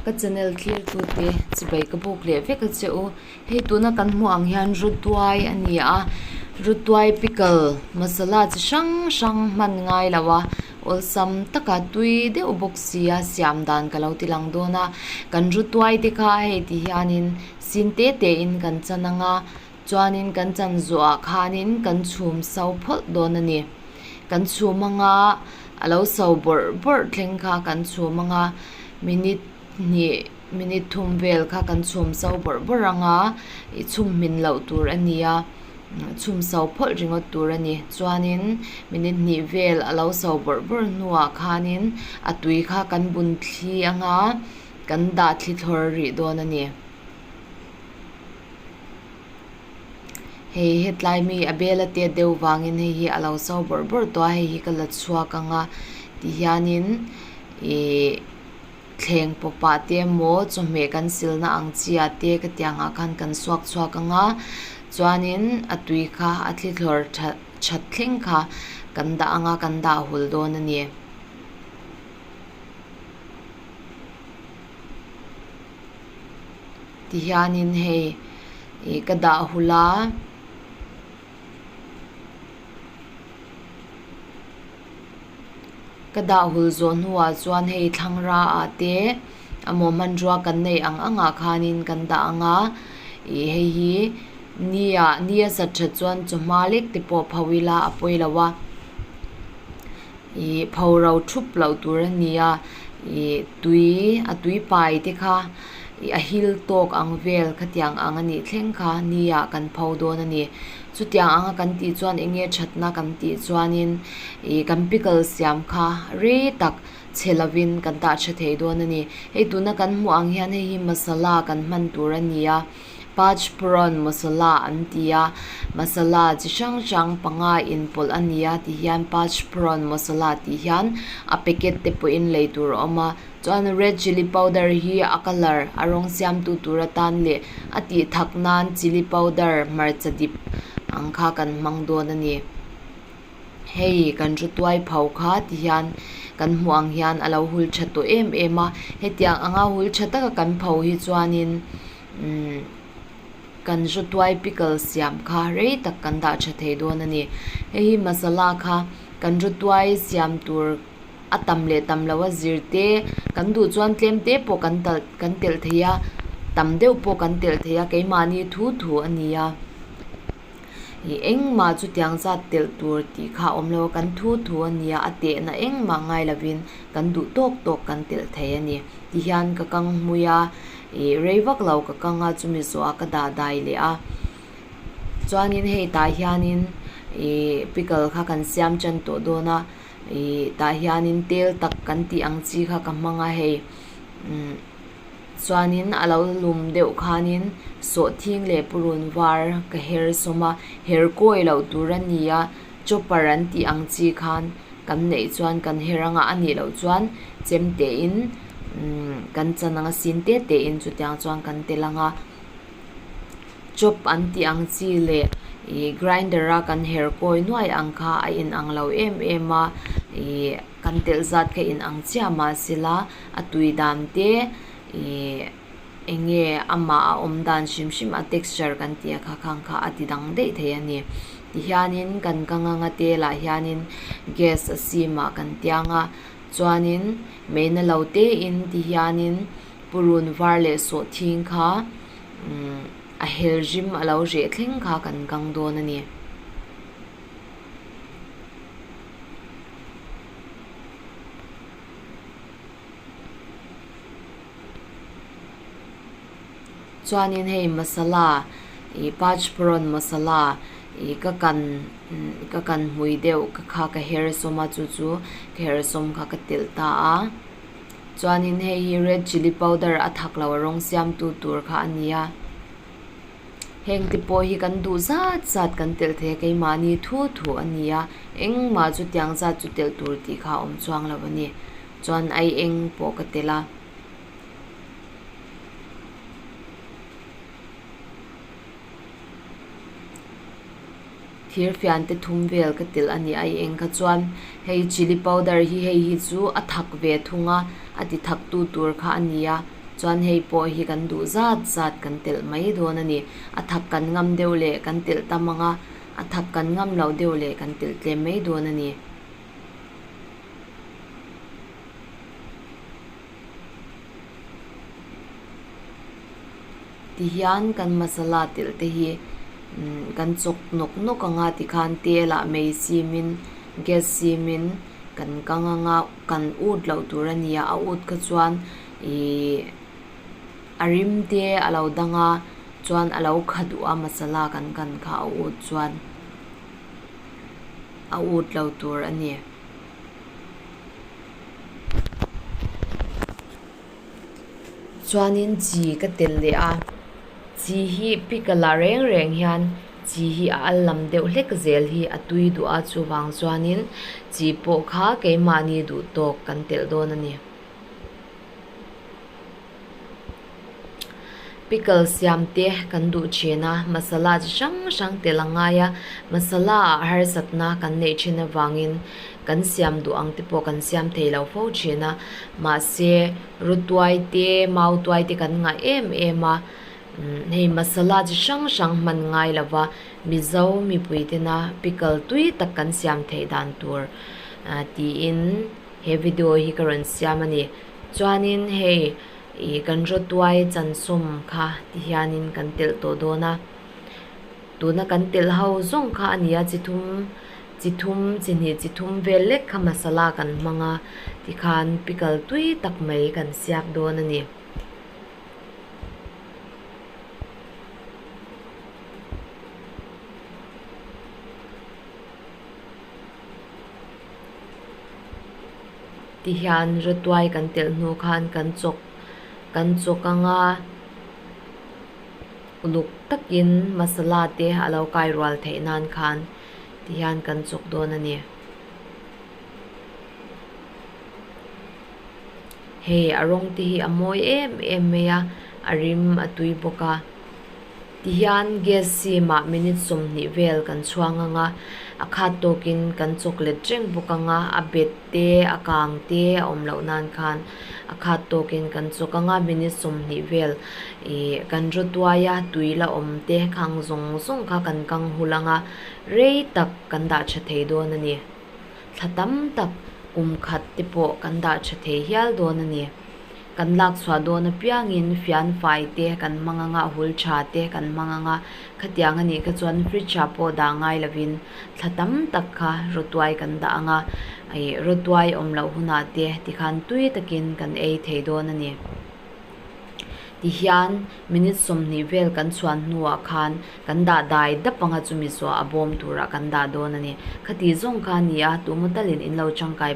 Ka channel thlirtute chibai ka buk leh vek a che u. Hei tuna kan hmuh ang hian rutuai a ni a, rutuai pickle masala chi hrang hrang hman ngai lo a, awlsam taka tui deuh bawk sia siam dan ka lo ti lang dawn a. Kan rutuai te kha hei ti hianin sin te te in kan chan ang a, chuanin kan chan zawhah khanin kan chhum so phawlh dawn a ni. Kan chhum anga a lo so bawrh bawrh thleng kha kan chhum anga minute hnih minute thum vel kha kan chhum so bawrh bawrh anga ih chhum hmin loh tur a ni a chhum so phawlh ringawt tur a ni chuanin minute hnih vel a lo so bawrh bawrh hnuah khanin a tui kha kan bun thli anga kan dah thli thlawr rih dawn a ni. Hei hetlai mi a bel a tet deuh vangin hei hi a lo so bawrh bawrh tawh a hei hi ka la chhuak ang a tihianin ihh thleng pawpah te emaw chawhmeh kan silna ang chi ah te ka tiang ah khan kan suak chhuak ang a chuanin a tui kha a thli thlawr that that thleng kha kan dah ang a kan dah hul dawn a ni. Tihianin hei ih ka dah hul a. Ka dah hul zawh hnuah chuan hei thlangra ah te emaw hmanrua kan neih ang ang ah khanin kan dah ang a ih hei hi ni ah ni a sat that chuan chawhma lek te pawh pho ila a pawi lo a ih pho ro thup loh tur a ni a ih tui a tui pai te kha ih a hil tawk ang vel khatiang ang a nih thleng kha ni ah kan pho dawn a ni. Chutiang anga kan tih chuan eng nge thatna kan tih chuanin ih kan pickle siam kha rei tak chhe lovin kan tah tha thei dawn a ni. Hei tuna kan hmuh ang hian hei hi masala kan hman tur a ni a, pachpuron masala an ti a, masala chi hrang hrang panga inpawlh a ni a ti hian pachpuron masala tih hian a packet te pawhin lei tur a awm a. Chuan red chilli powder hi a colour a rawng siamtu tur atan leh a tih thak nan chilli powder hmarcha dip ang kha kan hmang dawn a ni. Hei kan ru tuai pho kha ti hian kan hmuh ang hian a lo hul tha tawh em em a, hetiang anga hul tha taka kan pho hi chuanin umm kan ru tuai pickle siam kha rei tak kan dah tha thei dawn a ni. Hei hi masala kha kan ru tuai siam tur. A tam leh tam lo a zir te, kan duh chuan tlem te pawh kan talh kan telh thei a, tam deuh pawh kan telh thei a, keimahni thu thu a ni a. Ih engmah chutiang zat telh tur tih kha a awm lo a, kan thu thu a ni a, a tehna engmah ngai lovin kan duh tawk tawk kan telh thei a ni. Tihian ka kang hmui a, ih rei vak lo ka kang a, chumi zawhah ka dah dai leh a. Chuanin hei tah hianin ih pickle kha kan siam tan tawh dawn a. Ih tah hianin tel tak kan tih ang chi kha ka hmang a hei umm chuanin a lo lum deuh khanin sawhthing leh purun var ka her sawm a her kawi loh tur a ni a chopper an tih ang chi khan kan neih chuan kan her anga a nih loh chuan chem te in umm kan chan anga sin te te in chutiang chuan kan tel anga. Chop an tih ang chi leh ih grinder a kan her kawi nuai ang kha a in ang lo em em a ih kan telh zat kha in ang chiah mahsela a tui dan te ih eng nge amah a awm dan hrim hrim a texture kan tih a kha khang kha a ti dang daih thei a ni tihianin kan kang anga tel ah hianin gas a sim ah kan tiang a chuanin meina lo te in tihianin purun var leh sawhthing kha. Umm a hel rim a lo reh thleng kha kan kang dawn a ni. Chuanin hei masala ih pachpuron masala ih ka kan ka kan hmui deuh ka kha ka her sawm a chu chu ka her sawm kha ka telh ta a. Chuanin hei hi red chilli powder a thak lo a rawng siamtu tur kha a ni a. Heng te pawh hi kan duh zat zat kan telh thei a keimahni thu thu a ni a engmah chutiang zat chu telh tur tih kha a awm chuang lo a ni. Chuan ai eng pawh ka telh a. Thir fian te thum vel ka telh a ni a i eng kha chuan hei chilli powder hi hei hi chu a thak ve thung a a ti thak tu tur kha a ni a. Chuan hei pawh hi kan duh zat zat kan telh mai dawn a ni. A thak kan ngam deuh leh kan telh tam ang a, a thak kan ngam loh deuh leh kan telh tlem mai dawn a ni. Tihian kan masala telh te hi kan chawk nawk nawk ang a tikhan tel ah mei sim in gas sim in kan kang ang a kan ut loh tur a ni a a ut kha chuan ihh a rim te a lo dang a chuan a lo kha duh a masala kan kan kha a ut chuan a ut lo tur a ni. Chuanin chi ka telh leh a, chi hi pickle ah reng reng hian chi hi a al lam deuh hlek zel hi a tui duh a chuvang chuanin chi pawh kha keimahni duh tawk kan telh dawn a ni. Pickle siam te kan duh thin a, masala chi hrang hrang telh a ngai a, masala ah harsatna kan neih thin avangin kan siam duh ang te pawh kan siam thei lo fo thin a, mahse rutuai te mautuai te kan ngah em em a, hei masala chi hrang hrang hman ngai lo va, Mizo mipui tena pickle tui tak kan siam theih dan tur tiin he video hi ka rawn siam a ni. Chuanin hei ih kan rawtuai chansawm kha ti hianin kan telh tawh dawn a, tuna kan telh ho zawng kha a ni a, chi thum chi thum chi hnih chi thum vel lek kha masala kan hmang a tikhan pickle tui tak mai kan siak dawn a ni. Tihian rawtuai kan telh hnu khan kan chawk kan chawk ang a uluk takin masala te a lo kai rual theih nan khan tihian kan chawk dawn a ni. Hei a rawng te hi a mawi em em mai a a rim a tui bawk a. Tihian gas sim ah minute 20 vel kan chhuang ang a, a khat tawkin kan chawklet reng bawk ang a, a bet te, a kang te a awm loh nan khan a khat tawkin kan chawk ang a, minute 20 vel ih kan rawtuai a tui la awm te khang zawng zawng kha kan kang hul ang a, rei tak kan dah tha thei dawn a ni. Thla tam tak kum khat te pawh kan dah tha thei hial dawn a ni. Kan lak chhuah dawn apiangin fian fai te kan hmang anga hul tha te kan hmang anga khatiang a nih kha chuan fridge ah pawh dah ngai lovin thla tam tak kha rawtuai kan dah anga ih rawtuai awm loh hunah te tikhan tui takin kan ei thei dawn a ni. Tihian minute 20 vel kan chhuan hnuah khan kan dah dai dap anga chumi zuah a bawm turah kan dah dawn a ni. Khati zawng kha a ni a, tumaw talin in lo tangkai.